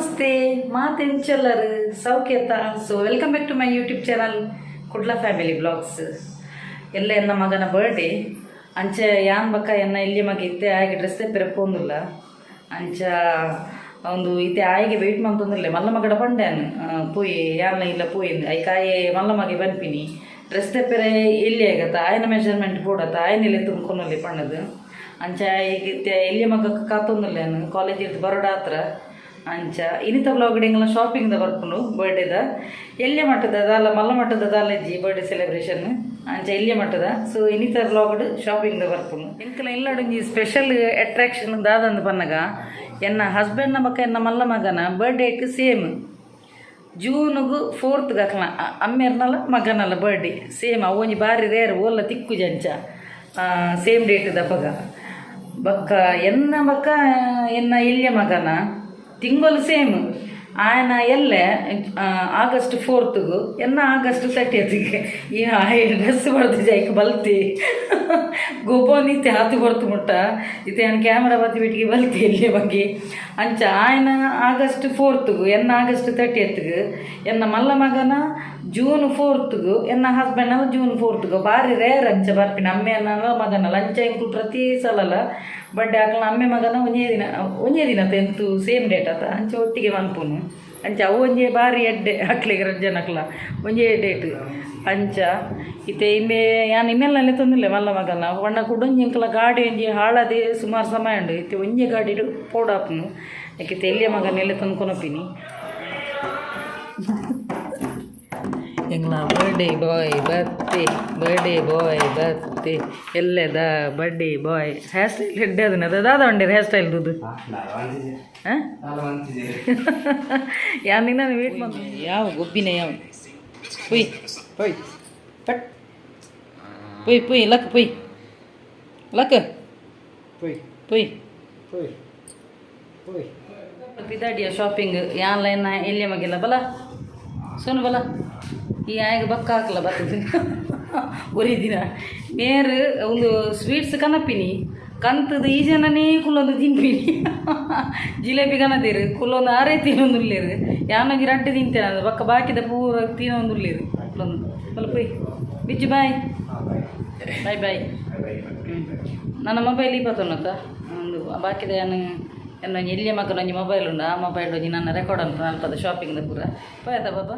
Namaste ಮಾತೆಂಚಲ್ಲರು ಸೌಖ್ಯತ. So welcome back to my YouTube channel Kudla family blogs. ಎಲ್ಲ ಎನ್ನ ಮಗನ birthday ಅಂಚೆ ಯಾನ್ ಬಕ್ಕ ಎನ್ನ ಇಲ್ಲಿ ಮಗ ಇತ್ತೆ ಆಯ್ಗೆ ಡ್ರೆಸ್ ಪೆರಪೊಂದಿಲ್ಲ ಅಂಚ ಒಂದು ಇತ್ತೆ ಆಯ್ಗೆ ವೆಯ್ಟ್ ಮಂತೊಂದಿಲ್ಲ ಮಲ್ಲ ಮಗಡ ಪಂಡ್ಯಾನ್ ಪೋಯಿ ಯಾನ್ ಇಲ್ಲ ಪೋಯಿ ಐಕಾಯೆ ಮಲ್ಲ ಮಗೆ ಬನ್ಪಿನಿ ಡ್ರೆಸ್ ತೆಪ್ಪೆರೆ ಎಲ್ಲಿ ಆಗತ್ತ ಆಯನ ಮೆಷರ್ಮೆಂಟ್ ಬೋಡತ್ತ ಆಯನೆಲ್ಲ ತುಂಬ್ಕೊನಲ್ಲಿ ಪಣ್ಣದು ಅಂಚ ಈಗ ಇತ್ತೆ ಎಲ್ಲಿಯ ಮಗ ಕಾತೊಂದಿಲ್ಲ ಕಾಲೇಜ್ ಇದ್ದು ಬರೋಡ ಹತ್ರ ಅಂಚ ಇನ್ನಿತ ಬ್ಲಾಗ್ ಎಂಗಲ ಶಾಪಿಂಗ್ the ಬರ್ಪುಂಡು ಬರ್ಡೇದ ಎಲ್ಲಿಯ ಮಟ್ಟದ ದಾಲ ಮಲ್ಲ ಮಟ್ಟದ ದಾಲಜ್ಜಿ ಬರ್ಡೇ ಸೆಲೆಬ್ರೇಷನ್ ಅಂಚ ಎಲ್ಲಿಯ ಮಟ್ಟದ. ಸೊ ಇನ್ನಿತ ಬ್ಲಾಗ್ ಶಾಪಿಂಗ್ the ಬರ್ಪುಂಡು ಎಂಕಲ ಇಲ್ಲಡೊಂಜಿ ಸ್ಪೆಷಲ್ ಅಟ್ರಾಕ್ಷನ್ ದಾದಂದು ಪನ್ನಗ ಎನ್ನ ಹಸ್ಬೆಂಡ್ನ ಬಕ್ಕ ಎನ್ನ ಮಲ್ಲ ಮಗನ ಬರ್ಡೇ ಸೇಮ್ ಜೂನುಗು 4th ಗಕ್ಲ ಅಮ್ಮೆರ್ನಲ್ಲ ಮಗನಲ್ಲ ಬರ್ಡೇ ಸೇಮ್ ಅವು ಒಂಜಿ ಬಾರಿ ರೇರ್ ಓಲ್ಲ ತಿಕ್ಕು ಜಂಚ ಸೇಮ್ ಡೇಟ್ ದಪ್ಪಗ ಬಕ್ಕ ಎನ್ನ ಬಕ್ಕ ಎನ್ನ ಎಲ್ಲಿಯ ಮಗನ ತಿಂಗಳು ಸೇಮ್ ಆಯನ ಎಲ್ಲೆ ಆಗಸ್ಟ್ 4ತ್ಗು ಎನ್ನ ಆಗಸ್ಟ್ 30ಗೆ ಈ ಆಯ ಡ್ರೆಸ್ ಬಡ್ದು ಜೈಕ್ ಬಲ್ತಿ ಗೊಬ್ಬನಿತ್ತೆ ಹಾತು ಬರ್ತು ಮುಟ್ಟ ಇತ್ತೆ ನಾನು ಕ್ಯಾಮ್ರಾ ಬತ್ತಿ ಬಿಟ್ಟಿಗೆ ಬಲ್ತಿ ಎಲ್ಲಿ ಬಗ್ಗೆ ಅಂಚ ಆಯನ ಆಗಸ್ಟ್ 4ತ್ಗು ಎನ್ನ ಆಗಸ್ಟ್ 30ಗೆ ಎನ್ನ ಮಲ್ಲ ಮಗನ ಜೂನ್ 4ತ್ಗು ಎನ್ನ ಹಸ್ಬೆಂಡ್ ಜೂನ್ 4ತ್ಗು ಬಾರಿ ರೇರ್ ಅಂಚ ಬರ್ಪಿನ ಅಮ್ಮೆಯನ್ನ ಮಗನಲ್ಲ ಅಂಚ ಇಂಕು ಪ್ರತಿ ಸಲಲ ಬರ್ಡೇ ಹಾಕಲ ಅಮ್ಮೆ ಮಗನ ಒಂಜೇ ದಿನ 10th same date ಆತ ಅಂಚ ಒಟ್ಟಿಗೆ ಮನ್ಪುನು ಅಂಚ ಅವು ಒಂಜೇ ಬಾರಿ ಎಡ್ಡೆ ಅಕ್ಲಿಗೆ ರಜ್ಜನಕ್ಲ ಒಂಜೇ ಡೇಟ್ ಅಂಚ ಇತ್ತೆ ಇಂಬೆ ಯಾನ್ ಇನ್ನೆಲ್ಲ ತೊಂದಿಲ್ಲ ಮಲ್ಲ ಮಗನ ವಣ್ಣ ಕುಡೊಂಜಿ ಇಂಕಲ ಗಾಡಿ ಒಂಜಿ ಹಾಳದೆ ಸುಮಾರು ಸಮಯ ಉಂಡು ಇತ್ತೆ ಒಂಜೇ ಗಾಡಿ ಪೋಡಾಪುನು ಯಾಕಿತ್ತೆ ಎಲ್ಲಿಯ ಮಗನ ಎಲ್ಲ ತಂದ್ಕೊನಪಿನಿ. ಎಂಗ್ಲ ಬರ್ಡೇ ಬಾಯ್ ಬತ್ತೆ ಬರ್ಡೇ ಬಾಯ್ ಬತ್ತೆ ಎಲ್ಲದ ಬರ್ಡೇ ಬಾಯ್ ಹೇರ್ ಸ್ಟೈಲ್ ಹೆಡ್ಡೆ ಅದನ್ನ ದಾದ ಉಂಡೆ ಹೇರ್ ಸ್ಟೈಲ್ ದುದು ಯಾನ್ ನಿನ್ನ ವೇಟ್ ಮಾಡಿ ಯಾವ ಗೊಬ್ಬಿನ ಯಾವ ಪುಯ್ ಪುಯ್ ಪಟ್ ಪುಯ್ ಪುಯ್ ಲಕ್ ಪುಯ್ ಲಕ್ ಪುಯ್ ಪುಯ್ ಪುಯ್ ಪುಯ್ ಪಿದಾಡಿಯ ಶಾಪಿಂಗ್ ಯಾನ್ಲ ಎನ್ನ ಎಲ್ಲಿಯ ಮಗಿಲ್ಲ ಬಲ ಸೋನು ಬಲ ಈ ಆಯ್ಗೆ ಬಕ್ಕ ಹಾಕಲ ಬರ್ತದೆ ಒರಿ ದಿನ ಮೇರು ಒಂದು ಸ್ವೀಟ್ಸ್ ಕನಪಿನಿ ಕಂತದ ಈ ಜನನೇ ಕುಲ್ಲೊಂದು ತಿನ್ಪಿನಿ ಜಿಲೇಬಿ ಕನದಿರು ಕುಲ್ಲೊಂದು ಆರೇ ತಿನ್ನೊಂದುಲ್ಲೇರು ಯಾನೊಂಜಿ ರಡ್ಡೆ ತಿಂತೇನೆ ಅದು ಬಕ್ಕ ಬಾಕಿದ ಪೂರ ತಿನ್ನೊಂದುಲ್ಲೇರು ಕುಲ್ಲೊಂದು ಬಲ ಪೊಯ್ ಬಿಜ್ಜು ಬಾಯ್ ಬಾಯ್ ಬಾಯ್. ನನ್ನ ಮೊಬೈಲ್ ಇಪ್ಪತ್ತೊನ್ನತ್ತ ಒಂದು ಬಾಕಿದ ಯಾನು ಎನ್ನ ಒಂಜಿ ಎಲ್ಲಿಯ ಮಕ್ಕಳು ಒಂಜಿ ಮೊಬೈಲ್ ಉಂಡು ಆ ಮೊಬೈಲ್ ಒಂಜಿ ನನ್ನ ರೆಕಾರ್ಡ್ ಅಂತ ಅಲ್ಪದ ಶಾಪಿಂಗ್ ಪೂರ ಪೋಯತ ಬಾಬಾ.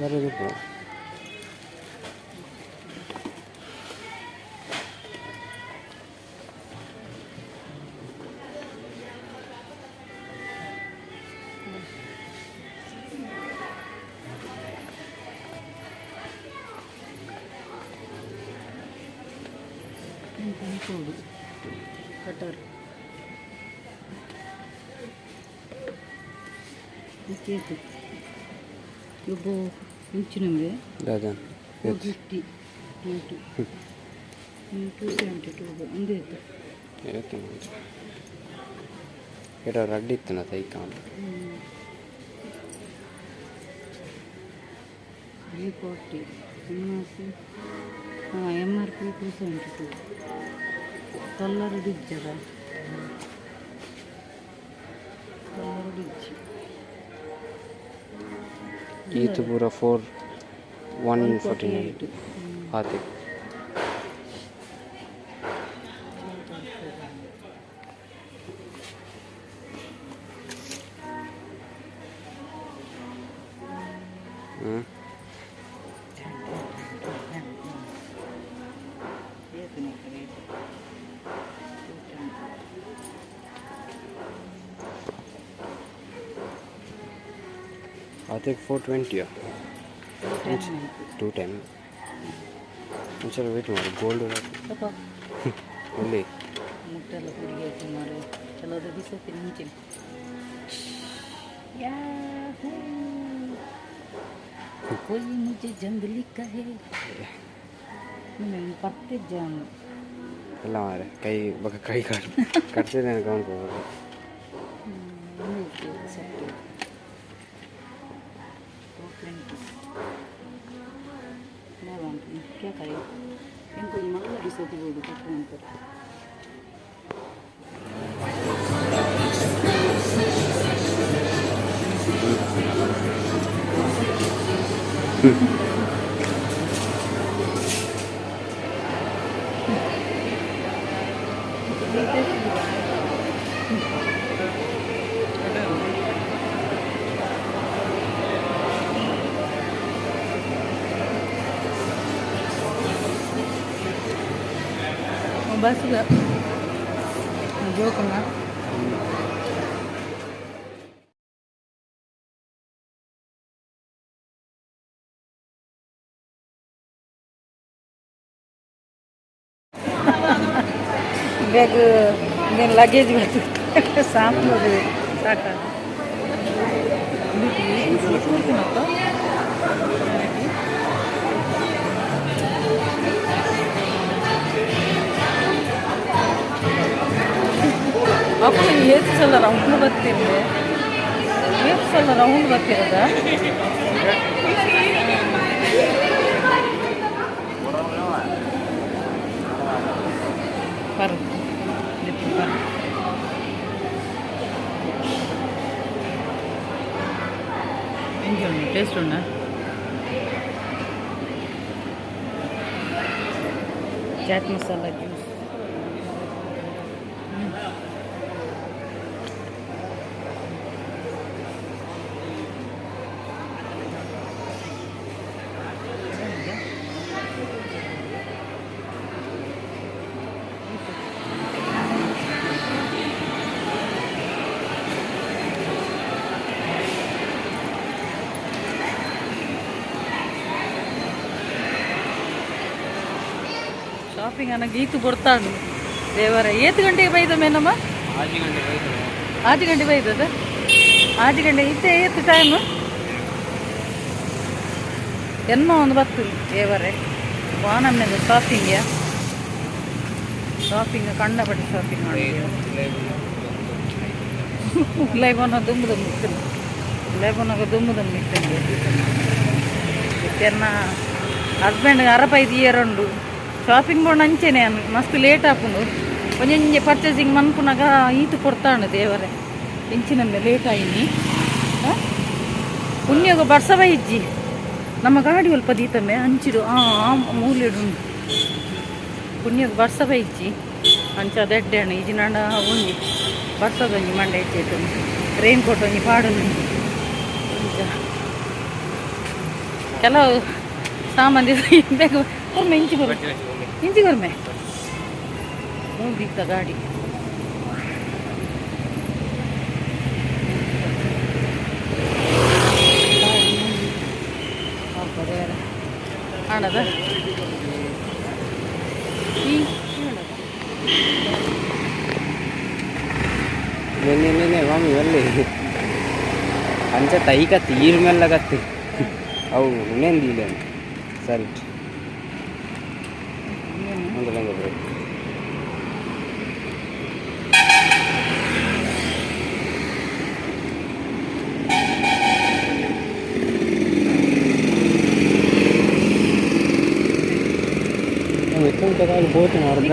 ಬರೋದು. ಕೋಡು ಕಟರ್ ಕೇಕ್ ಒಬ್ಬ ಇಂಚಿನಂಗೆ. ದಾದನ್? 450 ರೇಟು, 272 ಒಂದೇ ಇತ್ತು. ಏತ್ ಎಡ ರಡ್ಡ್ ಇತ್ತನ ತೈಕಾಂಡ್. 340 MRP. ಹಾಂ, MRP 272. Colour ಡಿಜ್ಜದ, ಕಲ್ಲರ್ ಡಿಜ್. ಈತ್ ಪೂರ ಫೋರ್ ಒನ್ ಫೋರ್ಟಿ ನೈನ್ ಆತೆ. ಹ್ಞೂ. Rate 210. ಆತೆಗೆ 420ಯಾ? 210. 210. ಒಂದ್ಸಲ ವೇಟ್ ಮಾಡಿ, ಗೋಲ್ಡ್ ಸ್ವಲ್ಪ ಒಳ್ಳೆ. ಮುಟ್ಟೆಲ್ಲ ಹುಡುಗಿ ಆಯ್ತು ಮಾರೆ. ಕೆಲವು ದಿವಸ ಮುಂಚಿನ ಯಾಹೂ. कोई मुझे जंगली कहे, ಪತ್ತೆ ಜಾಮ್. ಎಲ್ಲ ಮಾರೆ, ಕೈ ಬಕ ಕೈ ಕಾಲು ಕಟ್ಸಿದ್ದೇನೆ ಕೌಂಟ್. ಸೆಟ್ 220. ಕೇಕಾಯಿ ಎಂಕೊಂಜಿ ಮಲ್ಲ ಬಿಸತಿ ಬೋಡು ಕಟ್ಟು ಅಂತಾರೆ. ಬಸ್ ಜೋಕಮ್ಮ. ಬ್ಯಾಗ್, ಇನ್ನೇನು ಲಗೇಜ್ ಬರ್ತದೆ, ಸಾಮಾನು ಸಾಕ. ಅಪ್ಪ, ಏಸು ಸಲ ರೌಂಡ್ ಬರ್ತಿದ್ದೆ, ಏಸು ಸಲ ರೌಂಡ್ ಬರ್ತಿರೋದ. ಬರು ಬರು. ಎಂಜ ಟೇಸ್ಟ್ ಉಂಟಾ? ಚಾಟ್ ಮಸಾಲ ಜ್ಯೂಸ್. ಶಾಪಿಂಗ್ ಅನ್ನ ಗೀತು ಕೊಡ್ತಾಳು ದೇವರ. ಏತು ಗಂಟೆಗೆ ಬೈದ ಮೇನಮ್ಮ? 6 ಗಂಟೆ. 6 ಗಂಟೆ ಬೈದದ. 6 ಗಂಟೆ ಇತ್ತೆ ಏತು ಟೈಮ್? ಎನ್ಮ ಒಂದು ಬತ್ತು. ದೇವರೇ, ವಾನಮ್ಮೆದ ಶಾಪಿಂಗ್, ಶಾಪಿಂಗ್, ಕಂಡಪಟ್ಟೆ ಶಾಪಿಂಗ್ ಮಾಡಿದ್ದೇವೆ. ಉಲೈ ದುಮ್ಮು ದುಮ್ಮು ಇತ್ತು, ಉಲೈ ದುಮ್ಮು ದುಮ್ಮು ಇತ್ತಂಗೆ. ಎನ್ನ ಹಸ್ಬೆಂಡ್ ಅರಪೈದು ಇಯರ್ ಉಂಡು. ಶಾಪಿಂಗ್ ಬೋಂಡ್ ಅಂಚೆನೆ ಮಸ್ತ್ ಲೇಟ್ ಆಪುಂಡು. ಒಂಜೊಂಜೆ ಪರ್ಚೇಸಿಂಗ್ ಮನ್ಪುನಾಗ ಈತು ಕೊಡ್ತಾಂಡು. ದೇವರೇ, ಎಂಚಿನಮ್ಮೆ ಲೇಟ್ ಆಯಿನಿ. ಪುಣ್ಯಗ ಬರ್ಸವ ಇಜ್ಜಿ. ನಮ್ಮ ಗಾಡಿ ಒಲ್ಪ ದೀತಮ್ಮೆ ಅಂಚಿಡು, ಆ ಮೂಲೆಡು ಉಂಡು. ಪುಣ್ಯಗ ಬರ್ಸವ ಇಜ್ಜಿ, ಅಂಚ ದೆಡ್ಡೆಣ್ಣು ಇಜ್ಜಿನಾಂಡ ಒಂಜಿ ಬರ್ಸದೊಂಜಿ ಮಂಡೆ ಹೆಚ್ಚಾಯ್ತು. ರೈನ್ ಕೋಟ್ ಒಂಜಿ ಪಾಡುನು. ಅಂಚ. ಕೆಲವು ಸಾಮಾನ್ಯ ಬೇಗ ಕೊರ್ಮೆ ಇಂಚಿ ಕೊರ್ಮೆ ಇಂಚಿ ಕೊರ್ಮೆ ಮೂದಿತ್ತ ಗಾಡಿ. ಕಾಣದ ಈ ನೆನ್ನೆ ನೆನ್ನೆ ಮಾಮಿ ಅಲ್ಲಿ ಅಂಚ ತೈಕತ್ತಿ ಈರ್ ಮೆಲ್ಲಗತ್ತಿ ಅವು ಉನೇಂದಿಲ್ಲ. ಸರಿ, ಒಂದು ಲಂಗ ಬ್ರೇಕ್. ಬೋತಿನ ಅರ್ಧ.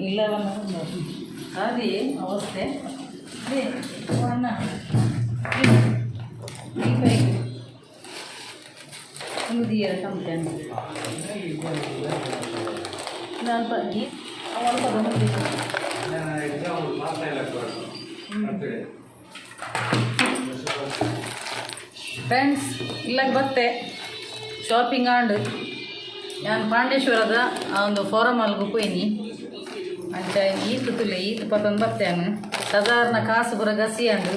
ಇಲ್ಲ, ಅದೇ ಅವಸ್ಥೆ. ಅದೇ ಅಣ್ಣ, ಈ ಬೈಕ್ ಒಂದು ದಿಯರ ಕಮ್ತೆ ಅಲ್ಪ ಅಲ್ಪ ಬಂದು. ಫ್ರೆಂಡ್ಸ್, ಇಲ್ಲಾಗ ಬತ್ತೆ ಶಾಪಿಂಗ್ ಆಂಡ್. ನಾನು ಪಾಂಡೇಶ್ವರದ ಆ ಒಂದು ಫಾರಮ್ ಅಲ್ಗು ಪೋಯಿನಿ. ಅಂಚ ಈತ್ ತುಲೆ ಈತ್ ಪತ್ತೊಂದು ಬತ್ತೇನು. ಸಾಧಾರಣ ಕಾಸು ಪೂರ ಗಸಿ ಅಂಡು.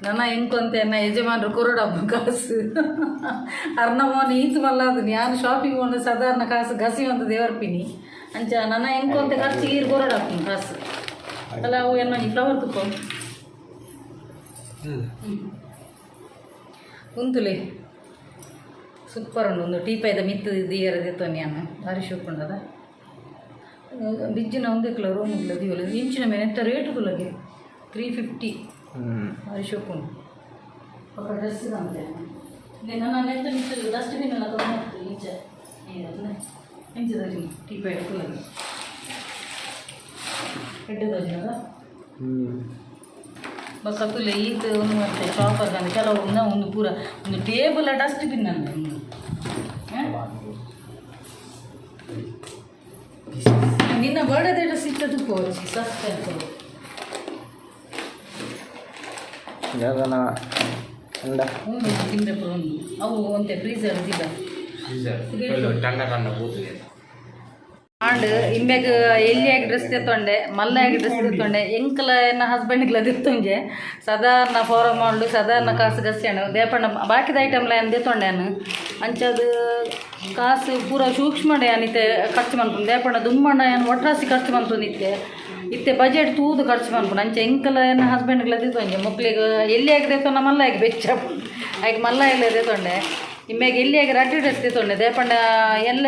ನನ್ನ ಎಂಕೊಂತೆ ಎನ್ನ ಯಜಮಾನರು ಕೊರಡಬ್ಬ ಕಾಸು ಅರ್ನ ಮೋನ ಈತ್ ಮಲ್ಲಾದು. ನಾನು ಶಾಪಿಂಗ್ ಒಂದು ಸಾಧಾರಣ ಕಾಸು ಗಸಿ ಒಂದು ದೇವರ್ಪಿನಿ. ಅಂಚ ನನ್ನ ಎಂಕೊಂತೆ ಖರ್ಚಿಗೆ ಈರು ಕೊರಡಪ್ಪ ಕಾಸು ಅಲ್ಲ. ಅವು ಏನೋ ಈ ಫ್ಲವರ್ ತುಪ್ಪ ಉಂತುಲೆ ಸೂಪರ್ ಉಂಡು. ಒಂದು ಟೀಪಾಯ್ದ ಮಿತ್ತು ದಿಯರ ದೆತ್ತೊನ್ನಿ ಅನ್ನ ಭಾರಿ ಶೋಕ್ ಉಂಡದ. ಬಿಜ್ಜಿನ ಒಂದೇ ಕಿಲೋ ರೂಮ್ ಕಿಲೋ ದಿವಲ್ಲ ಇಂಚಿನ ಮೇಲೆ ಎಂತ ರೇಟ್ ತುಲಗೆ 350. ಭಾರಿ ಶೋಕ್ ಉಂಡು. ఒక ಡ್ರೆಸ್ ಅಂತೆ. ನನ್ನ ನೆತ್ತ ಮಿತ್ತು ಡಸ್ಟ್ಬಿನ್ ಎಲ್ಲ ತಗೊಂಡು ಇಂಚ ಇಂಚ ದೋಜಿನ ಟೀಪಾಯ್ ತುಲಗೆ ಎಡ್ಡೆ ದೋಜಿನದ. ಬೊಕ್ಕ ತುಲೆ ಈತ್ ಒಂದು ಮತ್ತೆ ಶಾಪರ್ ಕಂಡು ಕೆಲವು ಒಂದು ಪೂರ ಒಂದು ಟೇಬಲ್ ಡಸ್ಟ್ಬಿನ್ ಅಲ್ಲ ಒಂದು. ನಿನ್ನ ಬರ್ಡೇ ಡ್ರೆಸ್ ಇಟ್ಟದ್ದು ಪೋಚಿ ಸಸ್ಪೆನ್ಸ್. ಜಾಗನ ಅಂಡ. ಒಂದು ತಿಂದ್ರೆ ಪೂರ ಒಂದು ಅವು ಒಂತೆ ಫ್ರೀಸರ್ ದಿಗ. ಟಂಡ ಟಂಡ ಬೂತಿದೆ. ಆಂಡ್ ಇಂಬೆಗ್ ಎಲ್ಲಿಯಾಗಿ ಡ್ರೆಸ್ ತೆತ್ತೊಂಡೆ, ಮಲ್ಲಾಗಿ ಡ್ರೆಸ್ ತೆತ್ತೊಂಡೆ. ಎಂಕಲ ಎನ್ನ ಹಸ್ಬೆಂಡ್ಗ್ಲ ದೆತ್ತೊಂಜೆ. ಸಾಧಾರಣ ಫಾರಮ್ ಉಂಡು, ಸಾಧಾರಣ ಕಾಸು ಗಸ್ಯಾಣ ದೇಪಣ್ಣ ಬಾಕಿದ ಐಟಮ್ಲ ಏನು ದೆತ್ತೊಂಡೆ. ಅಂಚದು ಕಾಸು ಪೂರ ಸೂಕ್ಷ್ಮ ಇತ್ತೆ ಖರ್ಚು ಮನ್ಪುಂಡು. ದೇಪಣ್ಣ ದುಮ್ಮಣ್ಣ ಏನು ಒಟ್ರಾಸಿ ಖರ್ಚು ಮನ್ಪುಂಡು. ಇತ್ತೆ ಇತ್ತೆ ಬಜೆಟ್ ತೂದು ಖರ್ಚು ಮನ್ಪುಂಡು. ಅಂಚೆ ಎಂಕಲ ಎನ್ನ ಹಸ್ಬೆಂಡ್ಗ್ಲ ದೆತ್ತೊಂಜೆ. ಮೊಕ್ಲಿಗೆ ಎಲ್ಲಿಯಾಗಿ ದೆತ್ತೊಂಡ ಮಲ್ಲಾಗಿ ಬೆಚ್ಚ ಆಯ್ಕೆ ಮಲ್ಲ ಎಲ್ಲ ದೆತ್ತೊಂಡೆ. ಇಮ್ಮೆಗೆ ಎಲ್ಲಿಯಾಗಿ ರಡ್ಡು ಡ್ರೆಸ್ ದೆತ್ತೊಂಡೆ. ದೇಪಂಡ ಎಲ್ಲ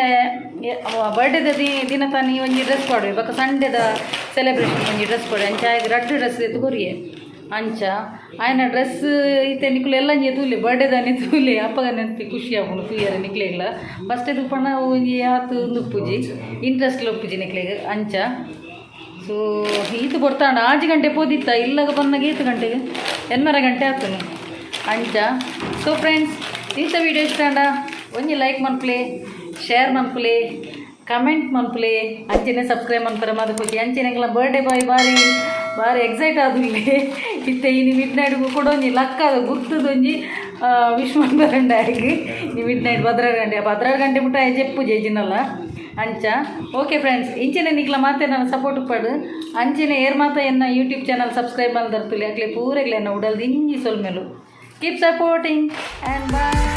ಬರ್ಡೇದ ದಿನ ತಾನಿ ಒಂಜಿ ಡ್ರೆಸ್ ಪಾಡುವೆ, ಬೊಕ್ಕ ಸಂಡೇದ ಸೆಲೆಬ್ರೇಷನ್ ಒಂಜಿ ಡ್ರೆಸ್ ಪಾಡುವೆ. ಅಂಚ ಆಯ್ಕೆ ರಡ್ಡು ಡ್ರೆಸ್ ದೆತ್ತು ಕೊರಿಯೆ. ಅಂಚ ಆಯ್ನ ಡ್ರೆಸ್ ಇತ್ತೆ ನಿಕುಲು ಎಲ್ಲ ಒಂಜಿ ತೂಲೆ, ಬರ್ಡೇದಾನಿ ತೂಲೆ. ಅಪ್ಪಗ ನೆನ್ಪಿ ಖುಷಿ ಆಪುಂಡು ತೂಯರೆ. ನಿಕ್ಲೆಗ್ಲ ಫಸ್ಟ್ ಪಂಡ ಒಂಜಿ ಆತ್ ಉಂದು ಉಪ್ಪುಜಿ, ಇಂಟ್ರೆಸ್ಟ್ ಉಪ್ಪುಜಿ ನಿಕ್ಲೆಗ್. ಅಂಚ ಸೊ ಈತ್ ಕೊಡ್ತಾಂಡ 6 ಗಂಟೆ ಪೋದಿತ್ತ. ಇಲ್ಲಗ ಬಂದಾಗ ಈತ್ ಗಂಟೆಗೆ 8 ಗಂಟೆ ಆತನು. ಅಂಚ ಸೊ ಫ್ರೆಂಡ್ಸ್, ಈತ ವಿಡಿಯೋ ಇಷ್ಟ ಆಂಡ ಒಂಜಿ ಲೈಕ್ ಮನ್ಪುಲೆ, ಶೇರ್ ಮನ್ಪುಲೆ, ಕಮೆಂಟ್ ಮನ್ಪುಲೆ. ಅಂಚನೆ ಸಬ್ಸ್ಕ್ರೈಬ್ ಮನ್ಪರೆ ಮದಪೊಚ್ಚಿ. ಅಂಚನೆ ಬರ್ಡೇ ಬಾಯ್ ಬಾರಿ ಬಾರಿ ಎಕ್ಸೈಟ್ ಆದುಲ್ಲೆ. ಇತ್ತೆ ಇನಿ ಮಿಡ್ ನೈಟ್ ಕೂಡ ಒಂಜಿ ಲಕ್ಕದ ಗುರ್ತದೊಂಜಿ ವಿಶ್ ಮನ್ಪರಂಡ ಆಗಿ. ಈ ಮಿಡ್ ನೈಟ್ 12 ಗಂಟೆ 12 ಗಂಟೆ ಮುಟ್ಟ ಜೆಪ್ಪು ಜೇಜಿನಲ್ಲ. ಅಂಚ ಓಕೆ ಫ್ರೆಂಡ್ಸ್, ಇಂಚನೆ ನಿಕ್ಲ ಮಾತೆ ನನ್ನ ಸಪೋರ್ಟ್ ಪಡು. ಅಂಚನೆ ಏರ್ ಮಾತ ಎನ್ನ ಯೂಟ್ಯೂಬ್ ಚಾನಲ್ ಸಬ್ಸ್ಕ್ರೈಬ್ ಮಲ್ದರ್ತುಲಿ ಅಕ್ಲೆ ಪೂರೆಗ್ಲೆ ಎನ್ನ ಉಡಲ್ದು ಇಂಜಿ ಸೊಲ್ಮೆಲು. Keep supporting and bye.